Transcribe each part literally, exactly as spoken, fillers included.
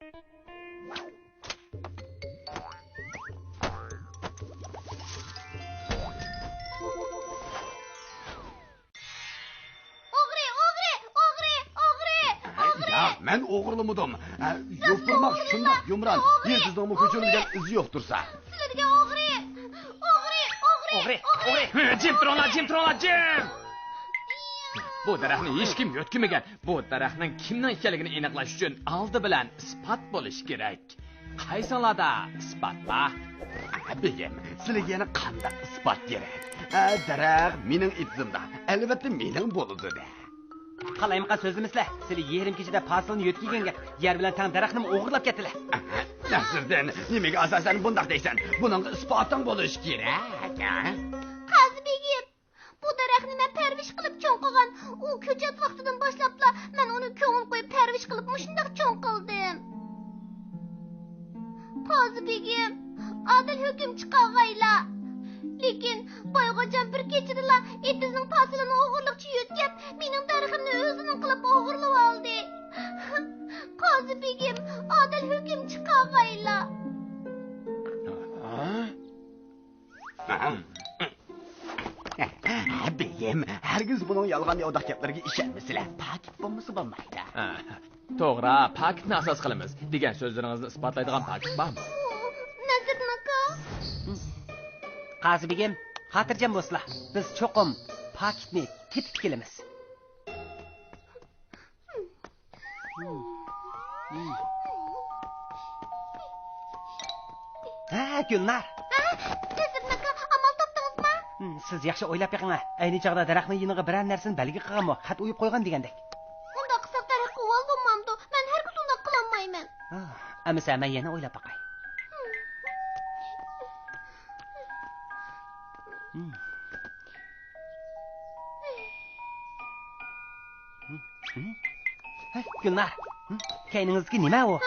ئوغرى، ئوغرى، ئوغرى، ئوغرى، ئوغرى! ياق، مەن ئوغرىلىمىدىم. ئە، يوپۇرماق شۇنداق يۇمران، يىلتىزنىڭمۇ كۆچۈرۈلگەن ئىزى يوقتۇرسا. سىلىدىكى ئوغرى! ئوغرى، ئوغرى، ئوغرى، ئوغرى! ئوغرى! جىم تۇرۇڭلار، جىم تۇرۇڭلار، جىم! بۇ دەرەخنى ھېچكىم يۆتكىمىگەن. بۇ دەرەخنىڭ كىمنىڭ ئىكەنلىكىنى ئېنىقلاش ئۈچۈن ئالدى بىلەن ئىسپات بولۇشى كېرەك. قايسىڭلاردا ئىسپات بار؟ بېگىم، سىلىگە يەنە قانداق ئىسپات كېرەك؟ ئە، دەرەخ مېنىڭ ئېتىزىمدا، ئەلۋەتتە مېنىڭ بولىدۇ-دە. قالايمىقان سۆزلىمىسىلە، سىلى يېرىم كېچىدە پاسىلنى يۆتكىگەنگە يەر بىلەن تەڭ دەرەخنىمۇ ئوغرىلاپ كەتتىلە. نەسىردىن، نېمىگە ئاساسەن بۇنداق دەيسەن؟ بۇنىڭغا ئىسپاتىڭ بولۇشى كېرەك، ھە؟ قازى بېگىم، بۇ دەرەخنى مەن پەرۋىش قىلىپ چوڭ قىلغان. ئۇ كۆچەت ۋاقتىدىن باشلاپلا مەن ئۇنى كۆڭۈل قويۇپ پەرۋىش قىلىپ مۇشۇنداق چوڭ قىلدىم. قازى بېگىم، ئادىل ھۆكۈم چىقارغايلا. لېكىن بايغوجام بىر كېچىدىلا ئېتىزنىڭ پاسىلىنى ئوغرىلىقچە يۆتكەپ، مېنىڭ دەرىخىمنى ئۆزىنىڭ قىلىپ ئوغرىلىۋالدى. قازى بېگىم، ئادىل ھۆكۈم چىقارغايلا. بېگىم، ھەرگىز بۇنىڭ يالغان-ياۋىداق گەپلىرىگە ئىشەنمىسىلە. پاكىت بولمىسا بولمايدۇ. ھە، توغرا، پاكىتنى ئاساس قىلىمىز دېگەن سۆزلىرىڭىزنى ئىسپاتلايدىغان پاكىت بارمۇ؟ نەسىردىن ئاكا. قازى بېگىم، خاتىرجەم بولسىلا، بىز چوقۇم پاكىتنى تېپىپ كېلىمىز. ھە، گۈلنار. ھە؟ نەسىردىن ئاكا، ئامال تاپتىڭىزمۇ؟ سىز ياخشى ئويلاپ بېقىڭ. ئەينى چاغدا دەرەخنىڭ يېنىغا بىرەر نەرسىنى بەلگە قىلغانمۇ، خەت ئويۇپ قويغان دېگەندەك. ئۇنداق قىلساق دەرەخكە ئۇۋال بولمامدۇ؟ مەن ھەرگىز ئۇنداق قىلالمايمەن. ئەمىسە مەن يەنە ئويلاپ باقاي. ھەي، گۈلنار، كەينىڭىزدىكى نېمە ئۇ؟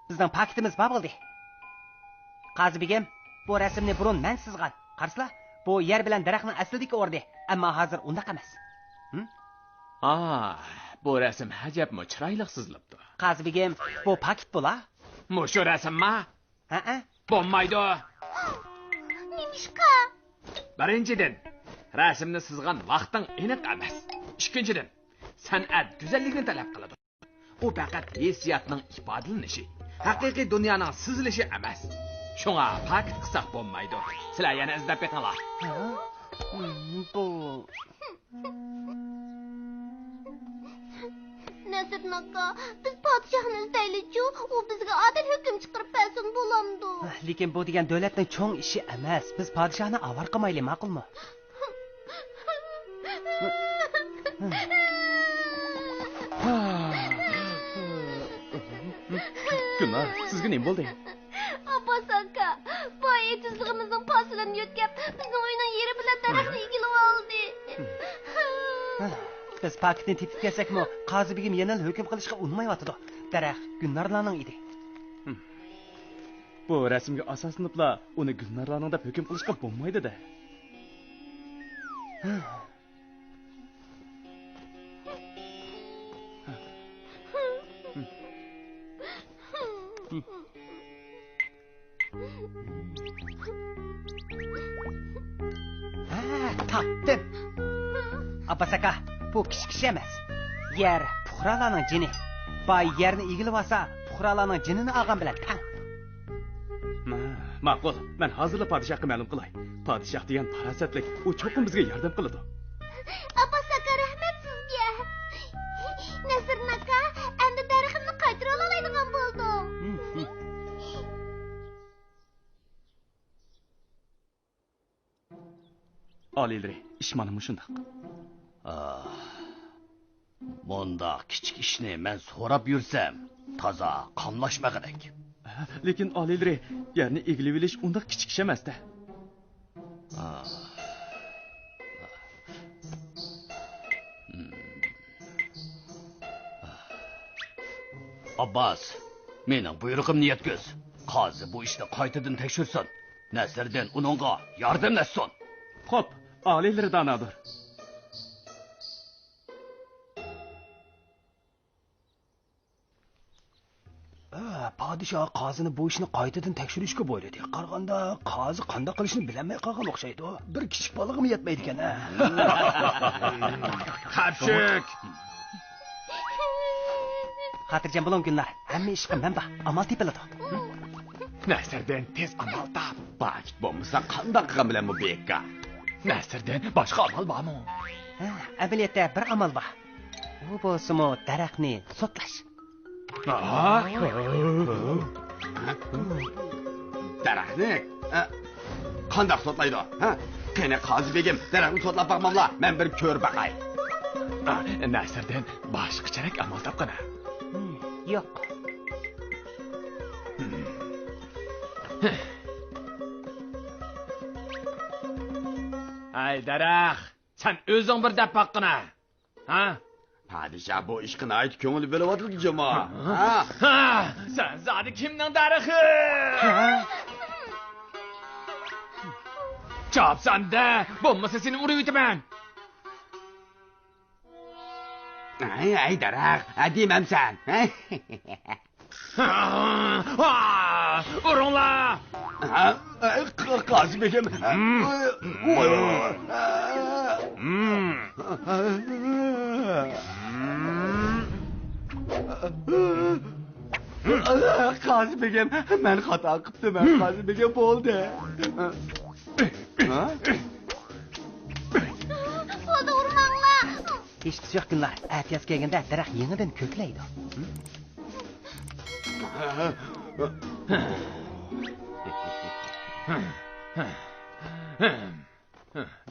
بىزنىڭ پاكىتىمىز بار بولدى. قازى بېگىم، بۇ رەسىمنى بۇرۇن مەن سىزغان. قارىسىلا، بۇ يەر بىلەن دەرەخنىڭ ئەسلىدىكى ئورنى، ئەمما ھازىر ئۇنداق ئەمەس. ئا، بۇ رەسىم ئەجەبمۇ چىرايلىق سىزىلىپتۇ. قازى بېگىم، بۇ پاكىت بۇلا. مۇشۇ رەسىمما؟ ھەئە. بولمايدۇ. نېمىشقا؟ بىرىنچىدىن، رەسىمنى سىزغان ۋاقتىڭ ئېنىق ئەمەس. ئىككىنچىدىن، سەنئەت گۈزەللىكنى تەلەپ قىلىدۇ. ئۇ پەقەت ھېسسىياتنىڭ ئىپادىلىنىشى. ھەقىقىي دۇنيانىڭ سىزىلىشى ئەمەس. شۇڭا پاكىت قىلساق بولمايدۇ. سىلەر يەنە ئىزدەپ بېقىڭلار. ھە؟ بۇ نەسىردىن ئاكا، بىز پادىشاھنى ئىزدەيلىچۇ، ئۇ بىزگە ئادىل ھۆكۈم چىقىرىپ بەرسۇن، بولامدۇ؟ لېكىن بۇ دېگەن دۆلەتنىڭ چوڭ ئىشى ئەمەس. بىز پادىشاھنى ئاۋارە قىلمايلى، ماقۇلمۇ؟ گۈلنار، سىزگە نېمە بولدى؟ ئابباس ئاكا، بۇ ئېتىزلىقىمىزنىڭ پاسىلىنى يۆتكەپ، بىزنىڭ ئۆينىڭ يېرى بىلەن دەرەخنى ئىگىلىۋالدى. بىز پاكىتنى تېپىپ كەلسەكمۇ، قازى بېگىم يەنىلا ھۆكۈم قىلىشقا ئۇنىمايۋاتىدۇ. دەرەخ گۈلنارلارنىڭ ئىدى. بۇ رەسىمگە ئاساسلىنىپلا ئۇنى گۈلنارلارنىڭ دەپ ھۆكۈم قىلىشقا بولمايدۇ-دە. ھە، تاپتىم. ئابباس ئاكا، بۇ كىچىك ئىش ئەمەس. يەر پۇقرالارنىڭ جېنى. باي يەرنى ئىگىلىۋالسا، پۇقرالارنىڭ جېنىنى ئالغان بىلەن تەڭ. ما-، ماقۇل، مەن ھازىرلا پادىشاھقا مەلۇم قىلاي. پادىشاھ دېگەن پاراسەتلىك، ئۇ چوقۇم بىزگە ياردەم قىلىدۇ. ئابباس ئاكا، رەھمەت سىزگە. نەسىردىن ئاكا، ئەمدى دەرىخىمنى قايتۇرۇۋالالايدىغان بولدۇم. ئالىيلىرى، ئىش مانا مۇشۇنداق. ئاھ، مۇنداق كىچىك ئىشنى مەن سوراپ يۈرسەم، تازا قاملاشمىغۇدەك. لېكىن، ئالىيلىرى، يەرنى ئىگىلىۋېلىش ئۇنداق كىچىك ئىش ئەمەس-دە. ئابباس، مېنىڭ بۇيرۇقۇمنى يەتكۈز. قازى بۇ ئىشنى قايتىدىن تەكشۈرسۇن. نەسىردىن ئۇنىڭغا ياردەملەشسۇن. خوپ، ئالىيلىرى دانادۇر. ئە، پادىشاھ قازىنى بۇ ئىشنى قايتىدىن تەكشۈرۈشكە بۇيرۇدى. قارىغاندا، قازى قانداق قىلىشنى بىلەلمەي قالغان ئوخشايدۇ. بىر كىچىك بالىغىمۇ يەتمەيدىكەن، ھە؟ قاپشىك! خاتىرجەم بولۇڭ، گۈلنار. ھەممە ئىشقا مەن بار. ئامال تېپىلىدۇ. نەسىردىن، تېز ئامال تاپ. باجىت بولمىسا، قانداق قىلغان بىلەن بۇ بىكار؟ نەسىردىن، باشقا ئامال بارمۇ؟ ھە، ئەمەلىيەتتە بىر ئامال بار. ئۇ بولسىمۇ دەرەخنى سوتلاش. دەرەخنى؟ ئە، قانداق سوتلايدۇ؟ ھە؟ قېنى، قازى بېگىم، دەرەخنى سوتلاپ باقماملا، مەن بىر كۆرۈپ باقاي. ئە، نەسىردىن، باشقىچىراق ئامال تاپقىنا. ھىم، يوق. ھەي، دەرەخ، سەن ئۆزۈڭ بىر دەپ باققىنا. ھە؟ پادىشاھ بۇ ئىشقا ناھايىتى كۆڭۈل بۆلۈۋاتىدۇ جۇمۇ. ھە؟ ھە! سەن زادى كىمنىڭ دەرىخى؟ ھە؟ چاپسان دە، بولمىسا سېنى ئۇرۇۋېتىمەن. ئەي، ئەي، دەرەخ، ھە دېمەمسەن. ئۇرۇڭلار! ھە؟ ئە، ق-، قازى بېگىم. ھىم. ۋاي، ۋاي، ۋاي. ھىم. قازى بېگىم، مەن خاتا قىپتىمەن، قازى بېگىم، بولدى. ھە؟ بولدى، ئۇرماڭلار. ھېچقىسى يوق، گۈلنار. ئەتىياز كەلگەندە دەرەخ يېڭىدىن كۆكلەيدۇ.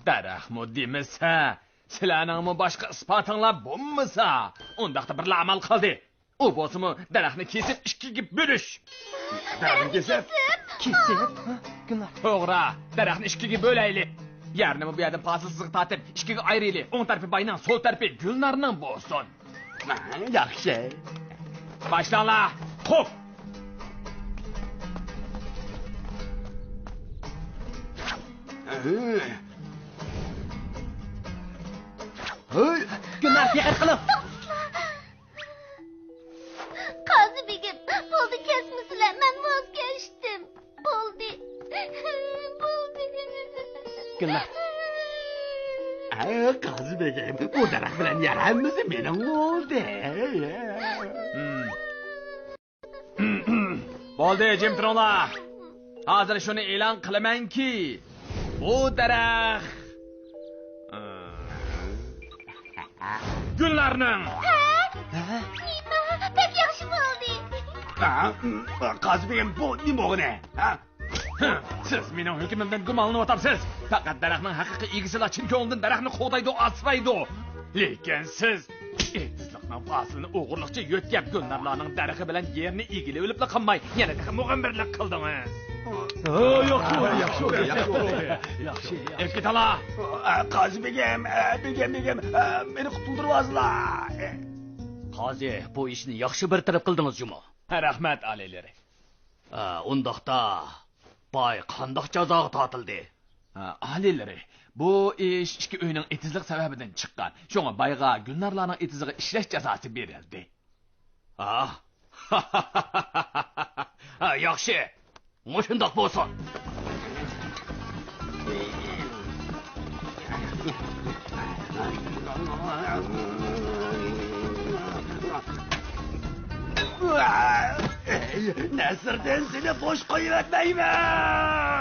دەرەخمۇ دېمىسە، سىلەرنىڭمۇ باشقا ئىسپاتىڭلار بولمىسا، ئۇنداقتا بىرلا ئامال قالدى. ئۇ بولسىمۇ دەرەخنى كېسىپ ئىككىگە بۆلۈش. دەرەخنى كېسىپ؟ كېسىپ؟ ھە؟ گۈلنار. توغرا، دەرەخنى ئىككىگە بۆلەيلى. يەرنىمۇ بۇ يەردىن پاسىل سىزىق تارتىپ ئىككىگە ئايرىيلى. ئوڭ تەرىپى باينىڭ، سول تەرىپى گۈلنارنىڭ بولسۇن. ھە، ياخشى. باشلاڭلار. خوپ. ھەي. گۈلنار، دىققەت قىلىڭ. قازى بېگىم، بولدى، كەسمىسىلە، مەن ۋاز كەچتىم. بولدى. بولدى. گۈلنار. ھە، قازى بېگىم، بۇ دەرەخ بىلەن يەر ھەممىسى مېنىڭ بولدى. بولدى، جىم تۇرۇڭلار. ھازىر شۇنى ئېلان قىلىمەنكى، بۇ دەرەخ گۈلنارنىڭ. ھە؟ ھە؟ نېمە؟ بەك ياخشى بولدى. ھە؟ قازى بېگىم، بۇ نېمە بولغىنى؟ ھە؟ سىز مېنىڭ ھۆكمۈمدىن گۇمانلىنىۋاتامسىز؟ پەقەت دەرەخنىڭ ھەقىقىي ئىگىسىلا چىن كۆڭلىدىن دەرەخنى قوغدايدۇ، ئاسرايدۇ. لېكىن سىز ئېتىزلىقنىڭ پاسىلىنى ئوغرىلىقچە يۆتكەپ، گۈلنارلارنىڭ دەرىخى بىلەن يېرىنى ئىگىلىۋېلىپلا قالماي، يەنە تېخى مۇغەممىرلىك قىلدىڭىز. ھە، ياخشى بولدى، ياخشى بولدى، ياخشى بولدى. ياخشى، ياخشى. ئېلىپ كېتىڭلار. قازى بېگىم، بېگىم، بېگىم، مېنى قۇتۇلدۇرۇۋالسىلا. قازى، بۇ ئىشنى ياخشى بىر تەرەپ قىلدىڭىز جۇمۇ. رەھمەت، ئالىيلىرى. ئە، ئۇنداقتا باي قانداق جازاغا تارتىلدى؟ ئە، ئالىيلىرى، بۇ ئىش ئىككى ئۆينىڭ ئېتىزلىق سەۋەبىدىن چىققان. شۇڭا بايغا گۈلنارلارنىڭ ئېتىزىغا ئىشلەش جازاسى بېرىلدى. ئا؟ ھە، ياخشى. مۇشۇنداق بولسۇن. نەسىردىن، سېنى بوش قويۇۋەتمەيمەن!